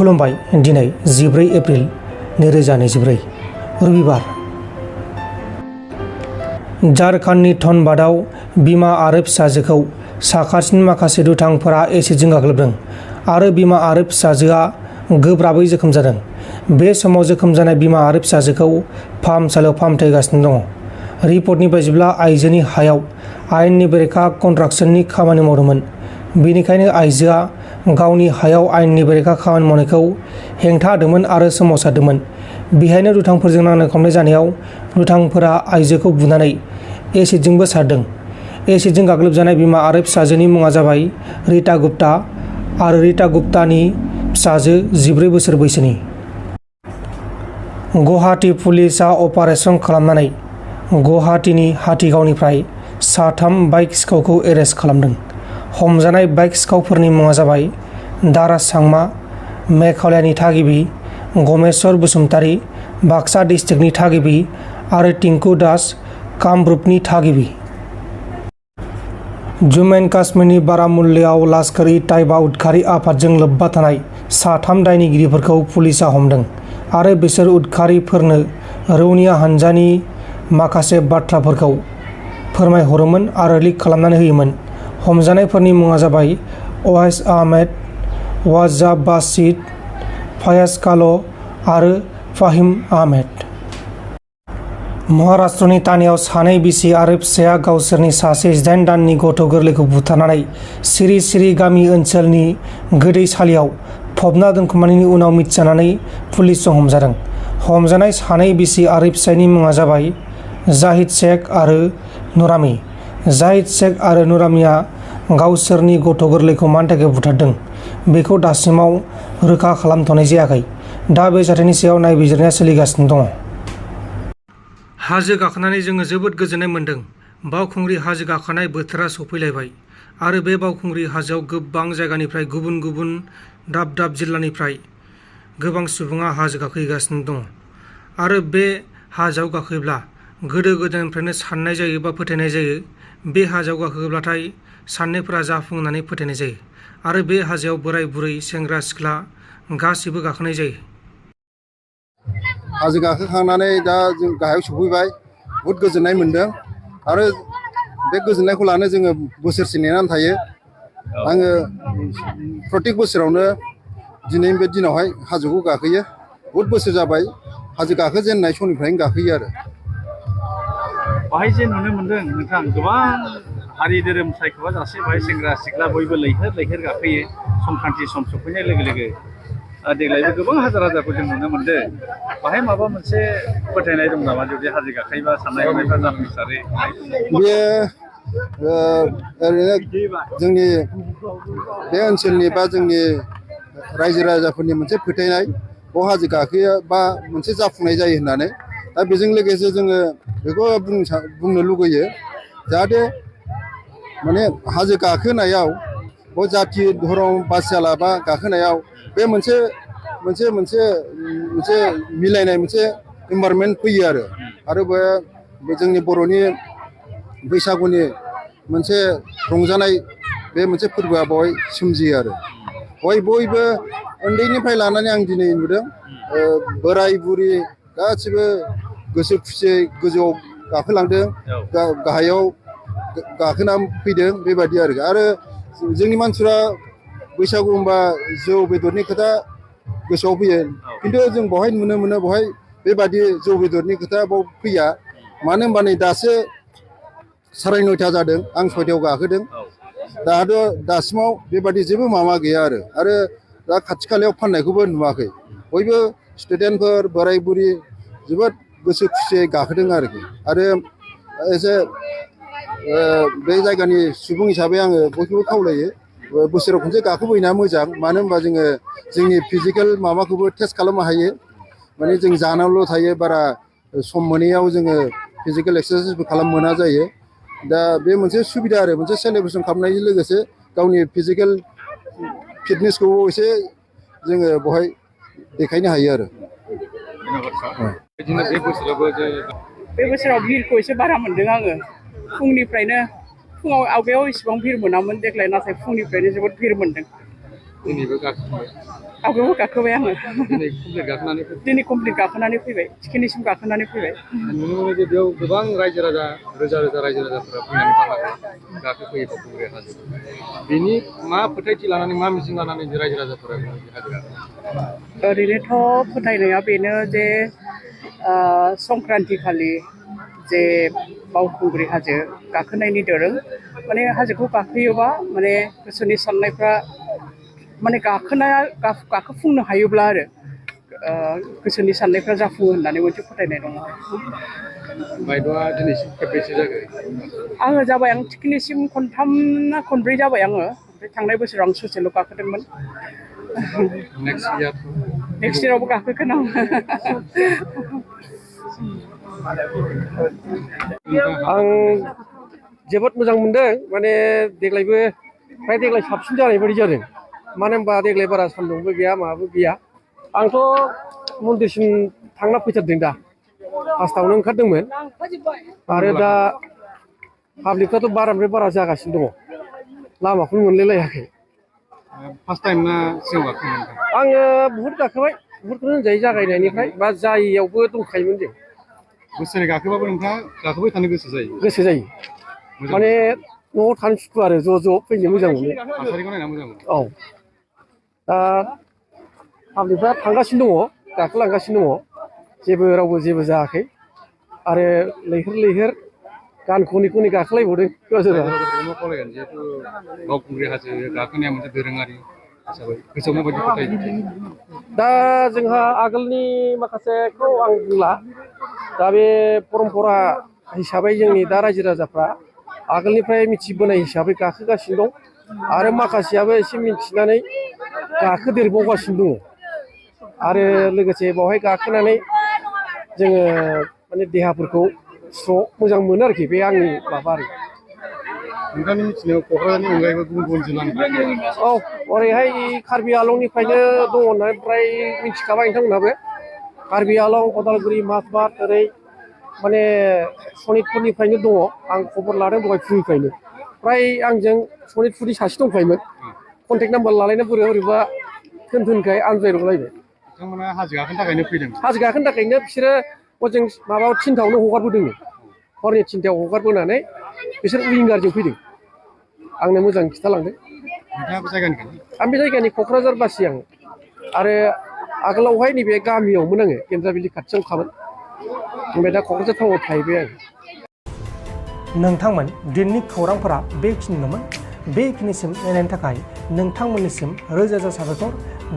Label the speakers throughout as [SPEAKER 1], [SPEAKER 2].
[SPEAKER 1] खुलुमबाय। दिनै 14 एप्रिल 2024 रबिबार। झारखंडनि धनबादआव बिमा आरो फिसाजोखौ साखाथिनि माखासे दुथांफोरा एसिडजों गाग्लोबदों आरो बिमा आरो फिसाजोआ गोब्राबै जोखोम जादों। बे समाव जोखोम जानाय बिमा आरो फिसाजोखौ फाहामसालियाव फाहामथाय होगासिनो दङ। रिपर्टनि बायदिब्ला आइजोनि हायाव आयेननि बेरेखा कन्ट्राक्शननि खामानि मावदोंमोन। बेनिखायनो आइजोआ गावनि हायाव आयेननि बेरेखा खामानि मावनायखौ हेंथा होदोंमोन आरो सोमावसारदोंमोन। बेहायनो दुथांफोरजों नांलाय खमलाय जानायाव दुथांफोरा आइजोखौ बुनानै एसिडजोंबो सारदों। एसिडजों गाग्लोबजानाय बिमा आरो फिसाजोनि मुङा जाबाय रीता गुप्ता आरो रीता गुप्तानि फिसाजो 14 बोसोर बैसोनि। गुवाहाटी पुलिसआ अपारेशन खालामनानै गुवाहाटीनि हाथिगावनिफ्राय 3 बाइक सिखावखौ एरेस्ट खालामदों। हमजानाय बाइक सिखावफोरनि मुङा जाबाय दारास सांमा, मेघालयानि थागिबि, गमेश्वर बसुमतारी, बाक्सा डिस्ट्रिक्टनि थागिबि आरो टिंकु दास, कामरुपनि थागिबि। जम्मु एन्ड काश्मीरनि बारामुल्लायाव लश्कर-इ-तैयबा उदखारि आफादजों लोब्बा थानाय 3 दायनिगिरिफोरखौ पुलिसआ हमदों आरो बिसोर उदखारिफोरनो रौनिया हान्जानि माखासे बाथ्राफोरखौ फोरमायहरोमोन आरो लिक खालामनानै होयोमोन। हमजानायफोरनि मुङा जाबाय अवैस आहमेद, वाजा बासित, फयाज काल' आरो फाहिम आहमेद। महाराष्ट्रनि तानेयाव सानै बिसि आरो फिसाया गावसोरनि सासे 18 दाननि गथ' गोरलैखौ बुथारनानै सिरि सिरि गामि ओनसोलनि गोथैसालियाव फबना दोनखोमानायनि उनाव मिथिजानानै पुलिसजों हमजादों। हमजानाय सानै बिसि आरो फिसायनि मुङा जाबाय जाहिद शेख आरो नुरामी। जाहिद शेख आरो नुरामीआ गावसोरनि गथ' गोरलैखौ मानि थाखाय बुथारदों बेखौ दासिमाव रोखा खालामथ'नाय जायाखै। दा बे जाथायनि सायाव नायबिजिरनाया सोलिगासिनो दङ। हाजो गाखोनानै जोङो जोबोद गोजोननाय मोन्दों। बावखुंग्रि हाजो गाखोनाय बोथोरा सफैलायबाय आरो बे बावखुंग्रि हाजोआव गोबां जायगानिफ्राय गुबुन गुबुन दाब दाब जिल्लानिफ्राय गोबां सुबुङा हाजो गाखोहैगासिनो दङ आरो बे हाजोआव गाखोयोब्ला गोदो गोदायनिफ्रायनो साननाय जायो बा फोथायनाय जायो बे हाजोआव गाखोयोब्लाथाय साननायफोरा जाफुङो होननानै फोथायनाय जायो आरो बे हाजोआव बोराय बुरै सेंग्रा सिख्ला गासैबो गाखोनाय जायो।
[SPEAKER 2] हाजो गाखोखांनानै दा जों गाहायाव सफैबाय, बहुद गोजोननाय मोन्दों आरो बे गोजोननायखौ लानो जोङो बोसोरसे नेनानै थायो। आङो प्रत्येक बोसोरावनो दिनैनि बे दिनावहाय हाजोखौ गाखोयो। बहुद बोसोर जाबाय हाजो गाखोजेननाय समनिफ्रायनो गाखोयो आरो।
[SPEAKER 3] बाहाय जे नुनो मोन्दों नोंथां, गोबां हारि धोरोम सायख'वा जासे बाहाय सेंग्रा सिख्ला बयबो लैहोर लैहोर गाखोयो संक्रान्ति सम सफैनाय लोगो लोगो। देग्लायबो गोबां हाजार हाजारखौ जों नुनो मोन्दों। बाहाय माबा मोनसे फोथायनाय दं नामा जुदि हाजो गाखोयोबा साननाय हनायफ्रा जाफुंसारो?
[SPEAKER 2] बेयो ओरैनो जोंनि बे ओनसोलनि बा जोंनि रायजो राजाफोरनि मोनसे फोथायनाय, बाव हाजो गाखोयोबा मोनसे जाफुंनाय जायो होननानै। दा बेजों लोगोसे जोङो बेखौ बुंनो लुगैयो जाहाथे माने हाजो गाखोनायाव बाव जाथि धरम बासियालाबा गाखोनायाव बे मोनसे मिलायनाय मोनसे इनभारमेन्ट फैयो आरो बे जोंनि बर'नि बैसागुनि मोनसे रंजानाय बे मोनसे फोरबोआ बेवहाय सोमजियो आरो। बयबो उन्दैनिफ्राय लानानै आं दिनै नुदों बोराय बुरि गासिबो गोसो खुसियै गोजौआव गाखोलांदों, गाहायाव गाखोना फैदों बेबायदि आरो जोंनि मानसिफ्रा बैसागु होनबा जौ बेदरनि खोथा गोसोआव फैयो, खिन्थु जों बेवहाय नुनो मोनो बेवहाय बेबादि जौ बेदरनि खोथा बाव फैया। मानो होनबा नै दासो 9:30 जादों, आं 6टायाव गाखोदों। दासिमाव बेबादि जेबो माबा गैया आरो दा खाथि खालायाव फाननायखौबो नुवाखै। बयबो स्टुडेन्टफोर बोराय बुरि जोबोद गोसो खुसियै गाखोदों आरो एसे बे जायगानि सुबुं हिसाबै आङो बयखौबो खावलायो बोसोराव खनसे गाखोबोनाया मोजां। मानो होनबा जोङो जोंनि फिजिकेल माबाखौबो टेस्ट खालामनो हायो। माने जों जानानैल' थायो, बारा सम मोनैयाव जोङो फिजिकेल एक्सारसाइसबो खालामनो मोना जायो। दा बे मोनसे सुबिदा आरो मोनसे सेलेब्रेसन खालामनायजों लोगोसे गावनि फिजिकेल फिटनेसखौ एसे जोङो बेवहाय देखायनो हायो आरो।
[SPEAKER 4] बे बोसोराव भिरखौ एसे बारा मोन्दों आङो। फुङाव आवगायाव इसेबां भिर मोनामोन, देग्लाय नाथाय फुंनिफ्रायनो जोबोद भिर मोन्दों।
[SPEAKER 5] दिनैबो गाखोबाय
[SPEAKER 4] आवगायावबो गाखोबाय आङो
[SPEAKER 5] दिनै कमप्लिट गाखोनानै फैबाय
[SPEAKER 4] दिनै कमप्लिट गाखोनानै फैबाय थिखिनिसिम गाखोनानै फैबाय
[SPEAKER 5] नुनो मोनो जे बेयाव गोबां रायजो राजा रोजा रोजा रायजो राजाफोरा फैनानै बाहागो गाखोफैयो बावखुंग्रि हाजो बेनि मा फोथायथि लानानै मा मिजिं लानानै जे रायजो राजाफोरा हाजो गाखोयो
[SPEAKER 4] ओरैनोथ' फोथायनाया बेनो जे संक्रान्ति खालि जे बावखुंग्रि हाजो गाखोनायनि दोरों माने हाजोखौ गाखोयोबा माने गोसोनि साननायफ्रा माने गाखोफुंनो हायोब्ला आरो गोसोनि साननायफ्रा जाफुङो होननानै मोनसे फोथायनाय दङ
[SPEAKER 5] बायद'आ दिनैसिम खेबबेसे जाखो
[SPEAKER 4] आङो जाबाय आं थिखिनिसिम खनथाम ना खनब्रै जाबाय आङो ओमफ्राय थांनाय बोसोराव आं ससेल' गाखोदोंमोन नेक्स्ट इयारावबो गाखोगोन आं
[SPEAKER 6] आं जोबोद मोजां मोनदों माने देग्लायबो फ्राय देग्लाय साबसिन जानाय बायदि जादों मानो होनबा देग्लाय बारा सान्दुंबो गैया माबो गैया आंथ' मन्दिरसिम थांना फैथारदों दा फार्स्टआवनो ओंखारदोंमोन आरो दा पाब्लिकफ्राथ' बारानिफ्राय बारा जागासिनो दङ लामाखौनो मोनलायलायाखै
[SPEAKER 5] फार्स्ट टाइम ना सिगां गाखोनाय
[SPEAKER 6] आङो बुहुद गाखोबाय बुहुदखौनो होनजायो जागायनायनिफ्राय बा जायियावबो दंखायोमोन जों
[SPEAKER 5] बोसोरै गाखोबाबो नोंथाङा गाखोबाय थानो गोसो जायो
[SPEAKER 6] माने न'आव थानो सुखुआ आरो ज' ज' फैनो मोजां मोनो
[SPEAKER 5] थासारिखौ नायना मोजां मोनो
[SPEAKER 6] औ दा पाब्लिकफ्रा थांगासिनो दङ गाखोलांगासिनो दङ रावबो जेबो जायाखै आरो लैहोर गान खनै खनै गाखोलायबावदों
[SPEAKER 5] मा खावलायगोन जिहेथु बावखुंग्रि हाजो गाखोनाया मोनसे दोरोङारि हिसाबै गोसोआव माबायदि फोथायो
[SPEAKER 6] दा जोंहा आगोलनि माखासेखौ आं बुंला दा बे परम्परा हिसाबै जोंनि दा रायजो राजाफ्रा आगोलनिफ्राय मिथिबोनाय हिसाबै गाखोगासिनो दं आरो माखासेयाबो एसे मिथिनानै गाखोदेरबावगासिनो दङ आरो लोगोसे बावहाय गाखोनानै जोङो माने देहाफोरखौ स्र' मोजां मोनो आरोखि बे आंनि माबा आरो
[SPEAKER 5] नोंथांनि मिथिनायाव क'क्राझारनि अनगायैबो गुबुन गुबुन जिल्लानिफ्राय
[SPEAKER 6] औ ओरैहाय कार्बि आलंनिफ्रायनो दङ होननानै फ्राय मिथिखाबाय नोंथांमोनहाबो कार्बि आलं उदालगुरि माजबाद ओरै माने सनितपुरनिफ्रायनो दङ आं खबर लादों दहाय फुंनिफ्रायनो फ्राय आंजों सनितपुरनि सासे दंखायोमोन कन्टेक्ट नाम्बार लालायना बोरैबा थोनखाय आनज्रायहरलायबाय
[SPEAKER 5] बिथांमोना हाजो गाखोनो थाखायनो फैदों
[SPEAKER 6] हाजो गाखोनो थाखायनो बिसोरो हजों माबायाव 3थायावनो हगारबोदों हरनि 3थायाव हगारबोनानै बिसोर उइंगारजों फैदों आंनो मोजां खिन्थालांदों
[SPEAKER 5] नोंथाङाबो जायगानिखा
[SPEAKER 6] आं बे जायगानि क'क्राझार बासि आं आरो आगोलावहाय नैबे गामियावमोन आङो गेन्द्राबिलि खाथियावखामोन ओमफ्राय दा क'क्राझार टाउनाव थाहैबाय आं
[SPEAKER 1] नोंथांमोन दिनैनि खौरांफोरा बेखिनिल'मोन बेखिनिसिम नायनायनि थाखाय नोंथांमोननिसिम रोजा रोजा साबायखर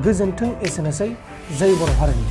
[SPEAKER 1] गोजोन्थों एसेनोसै जै बर' हारिनि